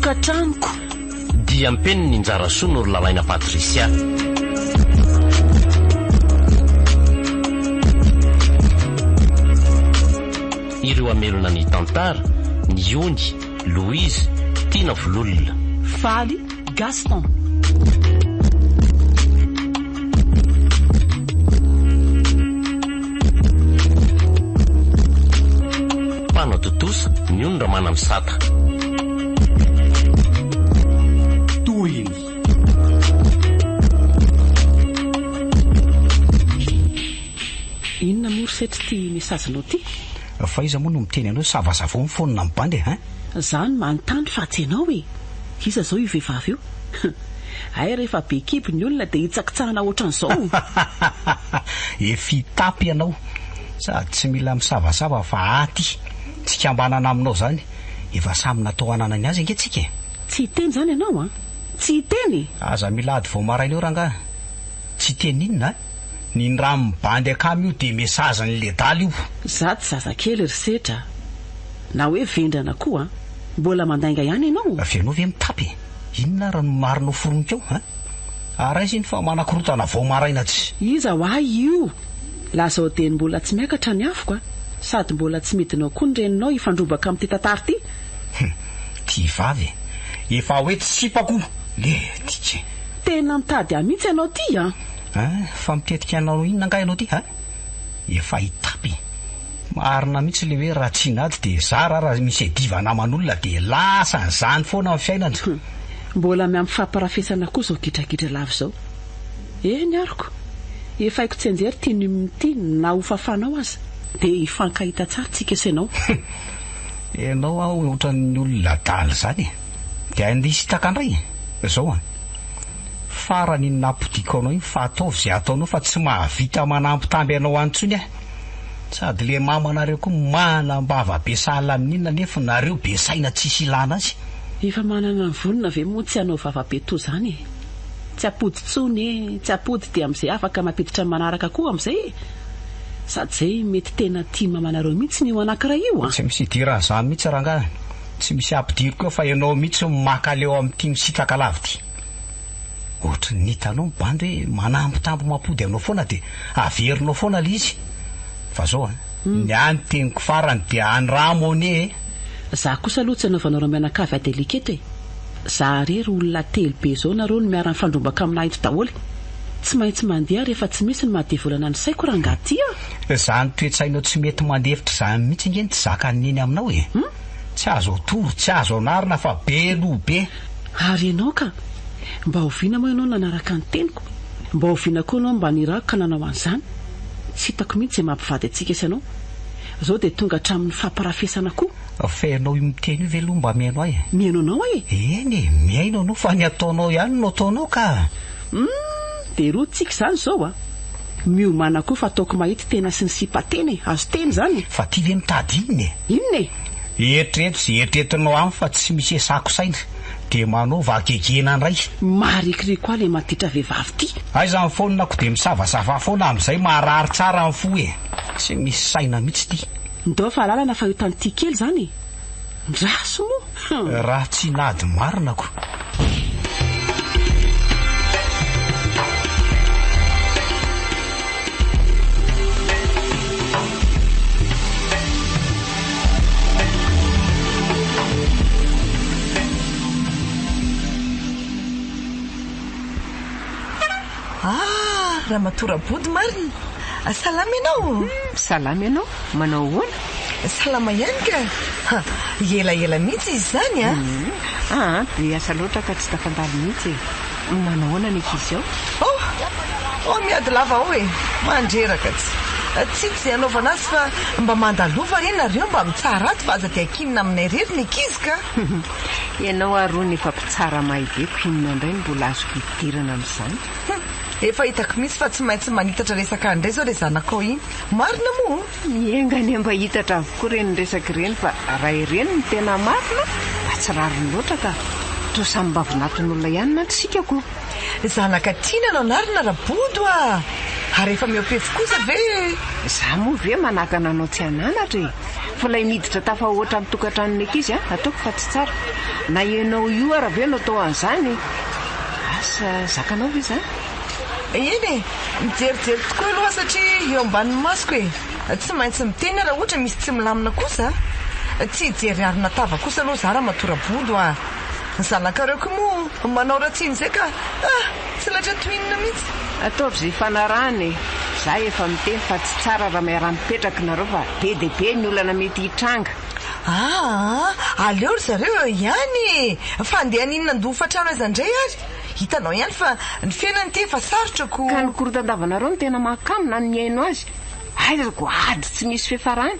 tokantranoko. Diam-penin'i Njarasoa Norolalaina Patricia. Ireo hamelona ny tantara, Ny Ony, Louise, Tiana Vololona. Faly Gaston. Mpanao tontosa, Ny Ony Ramanamisata. Tohiny. Inona moa ry Setry ity message-nao ity? Fa iza moa no miteny anao savasavao ny phone ny bandy e hein? Za no manontany fa tsy ianao e! Iza zao io vehivavy io? Hay rehefa be kibo ny olona dia hitsakitsahana ohatran'izao. Efa hitapy ianao. Sady tsy mila misavasava fa aty. Tsy ikambanana aminao izany. Efa samy natao hanana ny azy ange tsika e. Tsy hiteny izany ianao an! Tsy hiteny e! Aza mila ady vao maraina eo rangahy. Tsy hiteny inona an! Ny nramin'ny bandy akama io dia message-n'ny ledala io. Za tsy zazakely ry Setra a! Na hoe vendrana koa an! Mbola mandainga ihany ianao? Avy ianao ve mitapy e? Inona ary no marina ho foroniko ao an? Ary aiza iny fa manakorotana vao maraina tsy. Iza hoa io? Lazao dieny mbola tsy miakatra ny afoko a! Sady mbola tsy midina ao koa ny reninao hifandrobaka amin'ity tantara ity. Hum! Ty vavy e! Efa hoe tsy sipako le ty. Tena mitady ahy mihitsy ianao ty an! An! Fa mitetika anao inona angaha ianao ty an? Efa hitapy e! Marina mihitsy le hoe raha tsy hinady dia zara raha misy ediva naman'olona dia lasa an'izany foana ny fiainana. Hum! Mbola miampy fampirafesana koa izao gidragidra lava izao. Eny aroko! Efa haiko tsianjery ity num ity na ho fafanao aza dia hifankahita tsara tsika sy ianao. Hum! Ianao aho ohatran'ny olona adala izany e! Dia andeha hisintaka indray e! Izao an! Farany iny nampodiako anao iny fa ataovy izay ataonao fa tsy mahavita manambitamby anao any intsony aho. Sady le mamanareo koa manam-bava be sahala amin'inona nefa nareo be saina tsisy ilana azy. Efa manana ny vonona ve moa tsy hanao vava be toa izany e! Tsy hapody intsony e! Tsy hapody dia amin'izay afaka mampiditra ny manaraka koa amin'izay e! Sady izay mety tena tia mamanareo mihitsy io anankiray io an! Tsy misy idiran'izany mihitsy rangahy, tsy misy ampidiriko eo fa ianao mihitsy no maka leo amin'ity misintaka lava ity. Ohatry ny hitanao ny bandy hoe manambitamby mampody anao foana dia averinao foana ilay izy. Fa zao an, ny ahy ny teniko farany dia andramo anie e! Za kosa aloha tsy anaovanareo mianakavy ady alika eto e! Za rery olona telo be zao nareo no miara mifandrombaka aminah eto daholo. Tsy maintsy mandeha rehefa tsy misy ny maha devolana ny saiko rangaha ty a! Zany toe-tsainao tsy mety mandefitra zany mihitsy ange no tsy zakan'i Neny aminao e! Tsy azo atoro, tsy azo anarina fa be loha be. Ary ianao ka! Mba oviana moa ianao nanaraka ny teniko? Mba oviana koa ianao mba nirako ka nanao an'izany? Tsy hitako mihitsy izay mampivady antsika sy ianao. Izao dia tonga hatramin'ny fampirafesana koa. Fa ianao io miteny io ve aloha mba mihaino ahy e? Mihaino anao aho e! Eny e, mihaino anao fa ny ataonao ihany no ataonao ka! Humm! Dia roa tsika izany izao a! Miomàna koa fa ataoko mahity tena sy ny sipa tena e! Azo tena izany e! Fa ty ve mitady inona e? Inona e? Eritrereto izay eritreretinao any fa tsy misy esako saina. Dia manaova hagegena indray. Maharikoriko ahy le maditra vehivavy ty. Aiza ny phone ko dia misavasava foana amin'izay marary tsara ny fo e! Tsy misy saina mihitsy ty. Ndao fa lalana fa io tany ty kely zany e! Ndraso moa! Hum. Raha tsy nady marina ko. Ah, Ramatoa Rabodo marina. Salama ianao? Hum, salama ianao. Manao ahoana? Salama ihany ka. Ha, elaela mihitsy izy izany an. Hum, ah, be asa loatra ka tsy tafandalo mihitsy e. Manao ahoana ny ankizy ao? Oh! Oh, miady lava ao e! Mandreraka tsy. Tsy hita izay hanaovana azy fa mba mandalova re nareo mba mitsara ato fa aza dia akinina aminay irery ny ankizy ka! Ianao ary hono efa mpitsara mahay be ko inona indray no mbola azoko idirana amin'izany? Hum! Efa hitako mihitsy fa tsy maintsy manitatra resaka any indray izao ilay zanakao iny. Marina moa? Enga anie mba hitatra avokoa ireny resaka ireny fa raha ireny no tena marina mba tsy rariny loatra ka! Toa samy mba vinaton'olona ihany mantsy isika ko! Zanaka tiana no anarina Rabodo a! Ary efa mihoa-pefy kosa ve? Za moa ve manakana anao tsy hananatra e! Fa ilay miditra tafahoatra amin'ny tokantranon'ny ankizy an, ataoko fa tsy tsara. Na ianao io ara ve no atao an'izany? Asa zakanao ve izany? Eny e, mijerijery tokoa aloha aho satria eo ambanin'ny masoko e. Tsy maintsy miteny aho raha ohatra misy tsy milamina kosa a. Tsy hijery arina tava kosa aloha za ramatoa Rabodo a. Ny zanakareo koa moa manao ratsy in'izay ka ah! Tsy laitra tohinina mihitsy. Ataovy izay ifanarahana e! Za efa miteny fa tsy tsara raha miara-mipetraka nareo fa be dia be ny olana mety hitranga. Aa! Aleo ry zareo eo ihany e! Fa andeha haninona andoha hofantrano aiza indray ary? Hitanao ihany fa ny fiainana ity efa sarotra ko. Ka ny korotan-davanareo no tena mahakamo na ny mihaino azy. Aiza ko ady tsy misy fiafarany.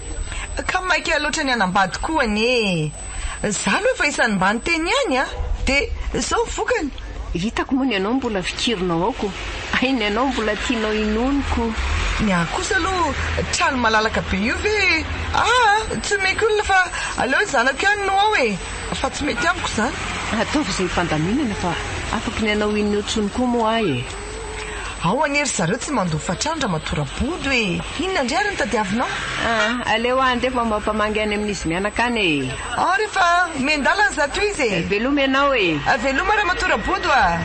Ka maika loatra ny hanambady koa anie e! Za aloha efa isan'ny mba niteny ihany a! Dia izao ny vokany. Hitako moa ny anao mbola fikirinao ao ko! Hay ny anao mbola tianao inoany ko! Ny ahy kosa aloha trano malalaka be io ve aa! Tsy omeko olona fa aleo ny zanako ihany no ao e! Fa tsy mety amiko izany. Ataovy izay fandaminana fa afaky ny hanao inona eo tsony koa moa ahy e! Ao anie ry zareo tsy mandoa fatrano ramatoa Rabodo e! Inona indray ary no tadiavinao? Ah, aleo aho andeha fa mampamangy any amin'izy mianaka any e! Ao re fa miandalana izato izy e! Veloma ianao e! Veloma ramatoa Rabodo a!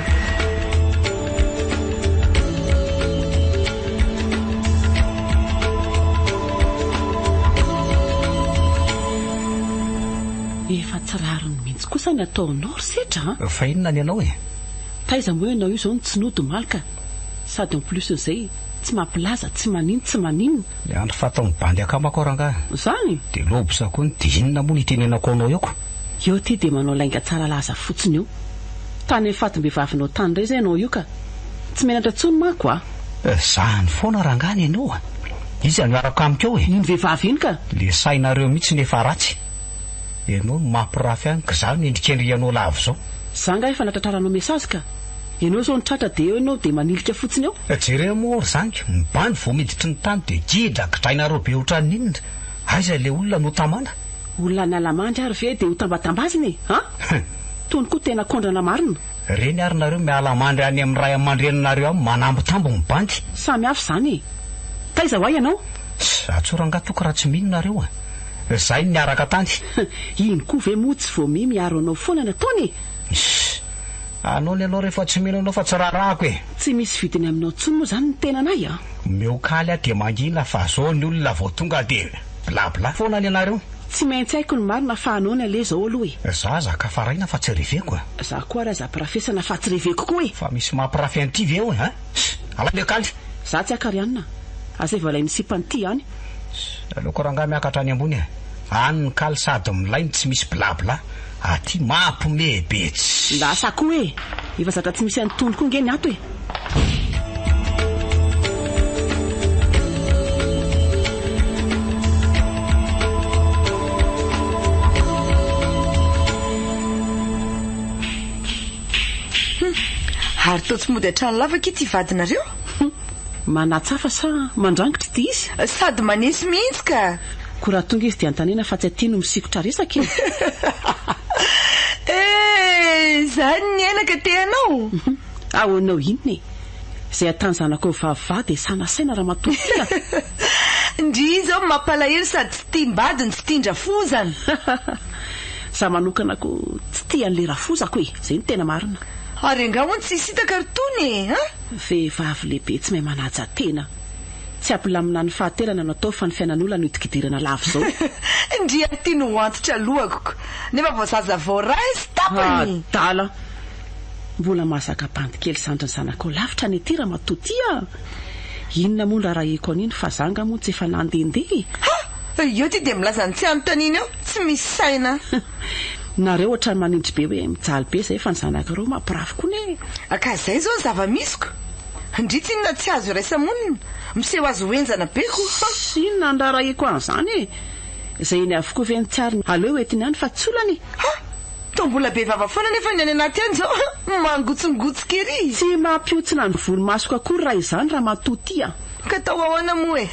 Efa tsy rariny mihitsy kosa ny ataonao ry Setra a! Fa inona ny anao e? Taiza moa ianao io izao no tsy nody omaly ka! Sady en plus n'izay tsy mampilaza, tsy manino tsy maninona. Le andro fataon'ny bandy akamako aho rangahy. Zany? De lobza koa ny de inona moa no itenenako anao eo ko? Eo ty de manao lainga tsara laza fotsiny eo. Tany amin'ny fatim-behivavinao tany indray izay ianao io ka! Tsy menatra intsony manko a! Zany foana rangahy ny anao a! Iza no hiaraka amiko eo e? Iny vehivavy iny ka! Le sainareo mihitsy no efa ratsy. Ianao no mampirafy ahy ka za no endrikendrihanao lava izao. Za nga efa natratraranao message ka! Ianao izao no tratra dia eo ianao dia manilika fotsiny eo. Jereo moa ry zandry, ny bandy vao miditry ny tany dia gidragidrainareo be ohatran'ny inona? Aiza ilay olona no tamana? Olona niala-mandry ary ve dia ho tambatambazina e! An! Tony koa tena kondrana marina. Reny ary nareo miala mandry any amin'ny ray aman-dreninareo any manambitamby ny bandy. Samy hafa izany e! Taiza ho ahy ianao? Za rangahy toko raha tsy mino nareo a! Zay no niaraka tany. Iny koa ve moa tsy vao miha miaro anao foana ny ataony e! Iss! Anao ny anao rehefa tsy mino anao fa tsy raharahako e! Tsy misy vidiny aminao intsony moa izany ny tenanay a! Omeo kaly aho dia mangina fa zao ny olona vao tonga dia bla bla foana ny anareo. Tsy maintsy haiko ny marina fa anao ny aleha izao aloha e! Za aza kafaraina fa tsy reveko a! Za koa ary aza ampirafesana fa tsy reveko koa e! Fa misy mampirafy an'ity ve eo e? An! Alay le kaly! Za tsy haka ry anona! Asaivo alain'ny sipan'ity ihany. Aleoko rangahy miakatra any ambony e! Any ny kaly sady milay no tsy misy bla bla, aty mampiomehy be tsy. Lasa koa e! Efa zatra tsy misy an'itony koa nge ny ato e! Hum! Ary toa tsy mody hatrany lava akia ity vadinareo? Hum! Manatsafa sa mandrangitra ity izy? Sady manesy mihitsy ka! Koa raha tonga izy dia antanena fa tsy aty no misikotra resaka e! Eh! Izany ny aina ka te hanao? Ahoanao inona e? Izay atany zanakao vavy dia sanasaina ramatoa ity a! Ndry izao mampalahelo sady tsy tiam-bady no tsy tian-drafozana! Za manokana koa tsy tia an'ilay rafozako e! Izay no tena marina. Ary angaha hono tsy hisintaka ry Tony e! An! Vehivavy lehibe tsy mahay manaja tena. Tsy hampilamina ny fahaterana no atao fa ny fiainan'olona no hidikidirana lava izao. Ndry ary ty no ho antitra lohako nefa vao zaza vao ray sy tapany. Adala! Mbola mahazaka bandy kely zandriny zanakao lavitra anie ty ramatoa ty a! Inona moa no rarahiko an'iny fa za nga moa tsy efa nandehandeha e! Ha! Eo ty dia milaza ny tsy anontaniana eo, tsy misy saina. Nareo ohatran'ny manindry be hoe mijaly be zay fa ny zanakareo mampirafy koa ne! Ka zay zao ny zava-misiko. Ndry tsinona tsy azo iraisa-monina, miseho azy ho henjana be ko. Tssy inona no rarahiko an'izany e! Izay eny avokoa ve no tsy ary aleo entiny any fa tsy olana e! Ha! Toa mbola be vava foana nefa ny any anaty any izao mangotsingotsoka ery! Tsy mampihontsina ny volomasoko akory raha izany ramatoa ty a! Ka atao ahoana moa e!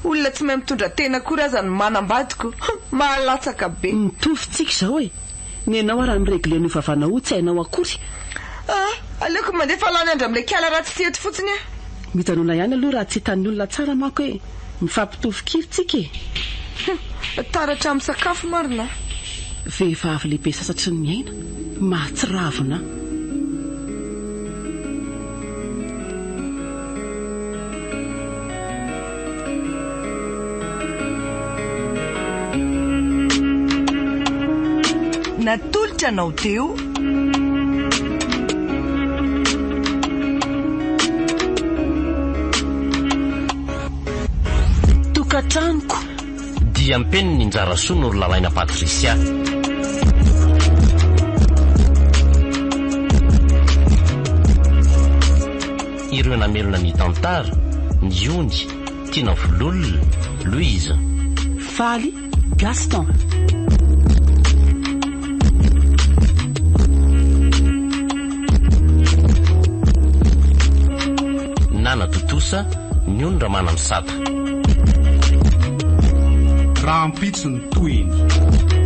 Olona tsy mahay mitondra tena akory aza no manambady ko! Mahalatsaka be! Mitovy tsika izao e! Ny anao ara mi-regler an'io vavanao io tsy hainao akory. Ah! Aleoko mandeha fa lany andro amin'ilay kiala ratsy ity eto fotsiny aho. Mijanona ihany aloha raha tsy hitan'ny olona tsara manko hoe mifampitovy kiry tsika e! Hum, tara hatramin'ny sakafo marina. Vehivavy lehibe sasatry ny miaina, mahatsiravina. Natolotra anao teo. Tokantranoko. Diam-peniny Njarasoa Norolalaina Patricia. Ireo namelona ny tantara, Ny Ony, Tiana Vololona, Louise. Faly, Gaston. Nana Tontosa, Ny Ony Ramanamisata. Rahampitso ny tohiny.